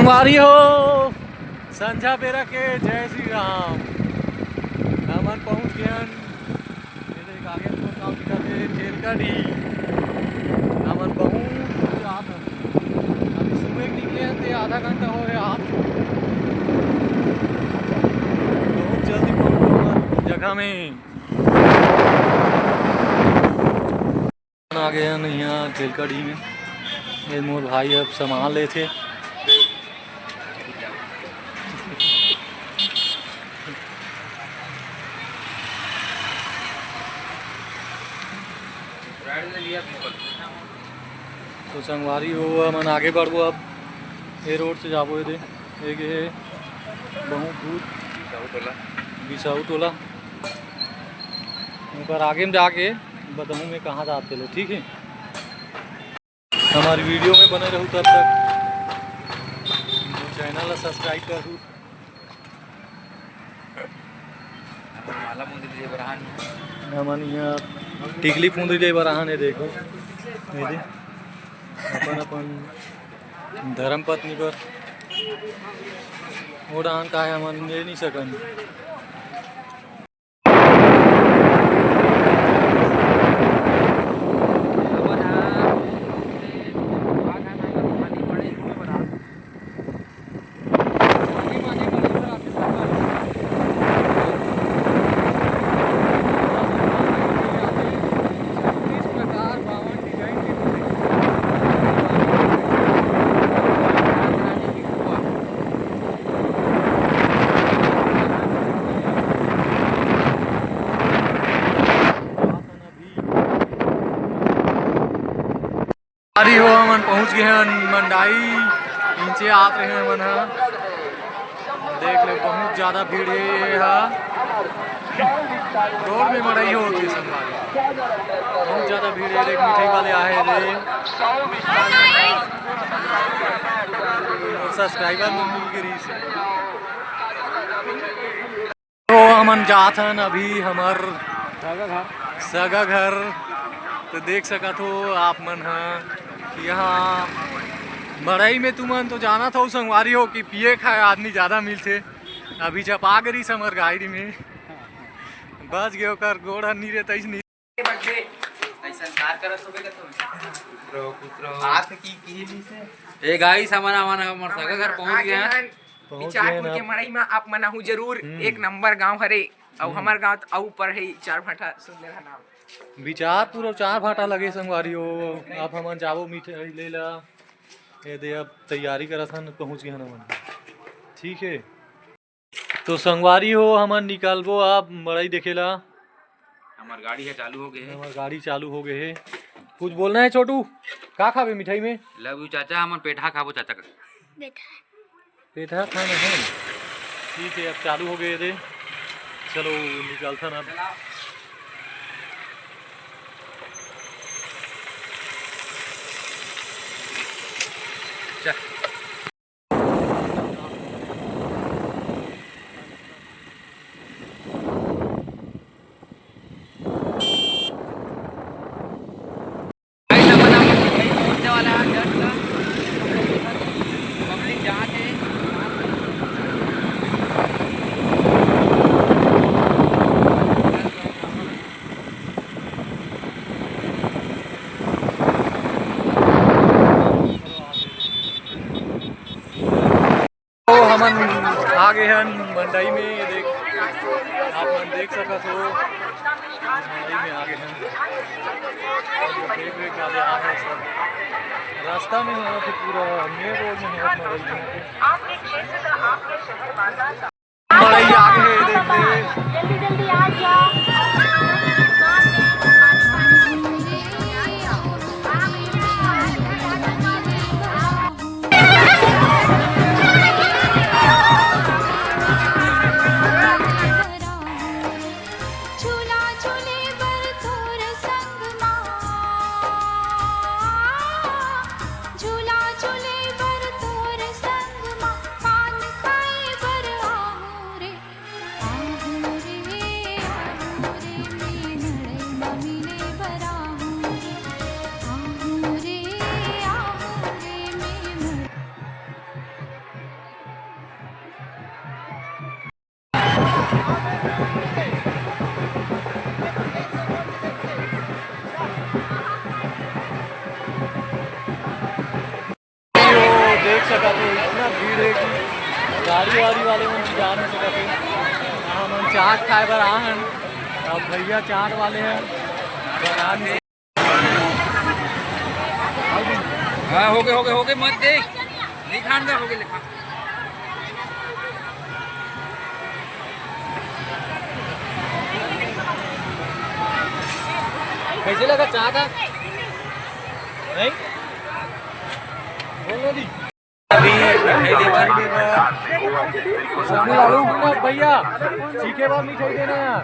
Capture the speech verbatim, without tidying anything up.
संगवारी हो, संझा बेरा के जय श्री राम। हमन पहुंच गेन, ये देख आगे तो गाँव दिखत हे, तेलकाडीह। हमन बहुत दूर जात हन। अभी सुबह के निकले हन, ते आधा घंटा हो गया आप। बहुत जल्दी पहुंचबो हमर जगह में। आ गए हैं यहाँ तेलकाडीह में। ये मोर भाई अब सामान लेथे। तो संगवारी हो, हमन आगे बढ़बो अब। ये रोड से जाबो, ये दे, ये गे हे बहुत दूर। बिसाऊ टोला। बिसाऊ टोला। ओकर आगे में जाके बताऊँ मैं कहाँ जाते ले, ठीक है? हमारी वीडियो में बने रहू तब तक। चैनल ला सब्सक्राइब करू। माला मुंदरी ले बर आहन। हमन यहाँ टिकली फुंदरी ले बर आहन हे, देखो। ये दे। अपन अपन धर्म पत्नी बर। वो डाहन का है, हमन ले नहीं सकन। अरे हो, हमन पहुंच गए हैं मंडाई। नीचे आत रहे हमन ह। देख ले, बहुत ज्यादा भीड़ है ये हा। रोड में मड़ई होती है संगवारी। बहुत ज्यादा भीड़ है। देख, मिठाई वाले आए रे। सब्सक्राइबर मन मिल के रही से। तो हमन जात हन अभी हमर सगा घर। तो देख सकत हो आप मन ह, यहाँ मड़ई में तुमन तो जानत हो संगवारी हो कि पिए खाए आदमी ज्यादा मिलथे। अभी जब आ गरीस हमर गाड़ी में, बच गए ओकर गोड़ ह नी रे तइस नी। ए गाइस, हमन हमन हमर सगा घर पहुंच गए हैं। पहुंच गए बिचारपुर ना। के मड़ई म आप मन आहू जरूर। हम्म। एक नंबर गांव हरे। अउ हम्म। हमर गांव त अउ ऊपर हे, चार भाटा सुन ले नाम। बिचारपुर अउ चार भाटा लगे संगवारी हो। आप हमन जाबो मिठाई ले ला। ये दे अब तैयारी करत हन, पहुंच गए हन हमन। ठीक है। तो संगवारी हो, हमन निकलबो अब मड़ई देखे ला। हमर गाड़ी ह चालू हो गए हे। हमर गाड़ी चालू हो गए हे। कुछ बोलना है छोटू? का खाबे मिठाई में? लव यू चाचा, हमन पेठा खाबो चाचा का। पेठा। पेठा खाना है। ठीक है, अब चालू हो गए रे। चलो निकलथन अब। चल। तो हमन आ गए हन मंडई में, ये देख, आप मन देख सकत हो, मंडई में आ गए हन। देख, देख, आगे आ गए सब। रास्ता में हो तो पूरा मेन रोड में हो मंडई में। आपके क्षेत्र का, आपके शहर बाजार का मड़ई आ गए, देख ले। जल्दी जल्दी आ जाओ। सकत हे, इतना भीड़ हे कि गाड़ी वाड़ी वाले मन भी जा नहीं सकत हे। हमन चाट खाए बर आ हन, अब भैया चाट वाले हैं, बना नहीं सकत। हाँ, हो गए, हो गए, हो गए, मत देख, नहीं खान का, हो गए, लिखा। कैसे लगा चाट? नहीं, बोलो दी। अभी मिठाई लेबर। भैया, चीखे बाद मिठाई देना यार।